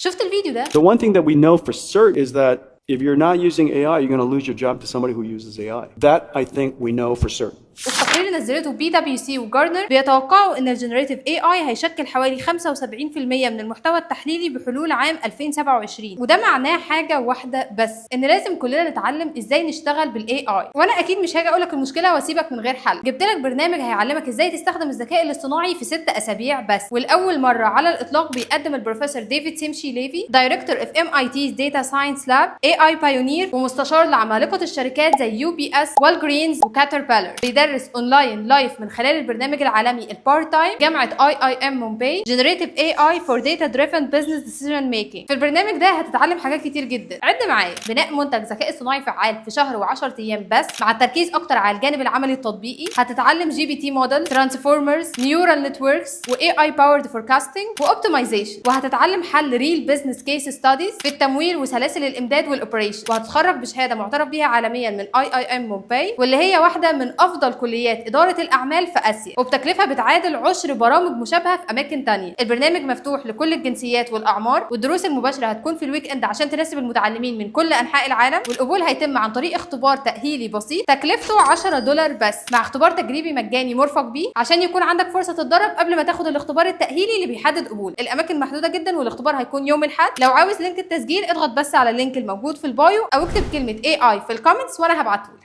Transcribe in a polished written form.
شفت الفيديو ده؟ The one thing that we know for certain is that if you're not using AI, you're going to lose your job to somebody who uses AI. That I think we know for certain. وفي تقرير نزلته PwC وجارنر بيتوقعوا ان ال generative AI هيشكل حوالي 75% من المحتوى التحليلي بحلول عام 2027، وده معناه حاجة واحدة بس، ان لازم كلنا نتعلم ازاي نشتغل بال AI. وانا اكيد مش هاجي اقول لك المشكلة واسيبك من غير حل. جبت لك برنامج هيعلمك ازاي تستخدم الذكاء الاصطناعي في 6 اسابيع بس. ولاول مرة على الاطلاق بيقدم البروفيسور ديفيد سيمشي ليفي، director of MIT Data Science Lab، AI pioneer ومستشار لعمالقه الشركات زي UPS، Walgreens وكاتربيلر، بيدرس online live من خلال البرنامج العالمي ال part time جامعه IIM مومباي، generative AI for data driven business decision making. في البرنامج ده هتتعلم حاجات كتير جدا، عد معايا: بناء منتج ذكاء اصطناعي فعال في شهر و10 ايام بس، مع التركيز اكتر على الجانب العملي التطبيقي. هتتعلم GPT model، transformers، neural networks، و AI powered forecasting و optimization. وهتتعلم حل real business case studies في التمويل وسلاسل الامداد وال operation. وهتتخرج بشهادة معترف بيها عالميا من IIM مومباي، واللي هي واحدة من افضل كليات ادارة الاعمال في اسيا، وبتكلفه بتعادل عشر برامج مشابهة في اماكن تانية. البرنامج مفتوح لكل الجنسيات والاعمار، والدروس المباشرة هتكون في ال weekend عشان تناسب المتعلمين من كل انحاء العالم. والقبول هيتم عن طريق اختبار تاهيلي بسيط تكلفته 10 دولار بس، مع اختبار تجريبي مجاني مرفق بيه عشان يكون عندك فرصة تتدرب قبل ما تاخد الاختبار التاهيلي اللي بيحدد قبول. الاماكن محدودة جدا والاختبار هيكون يوم الاحد. لو عاوز link التسجيل اضغط بس على ال link الموجود في ال bio او اكتب كلمة AI في ال comments وانا هبعته.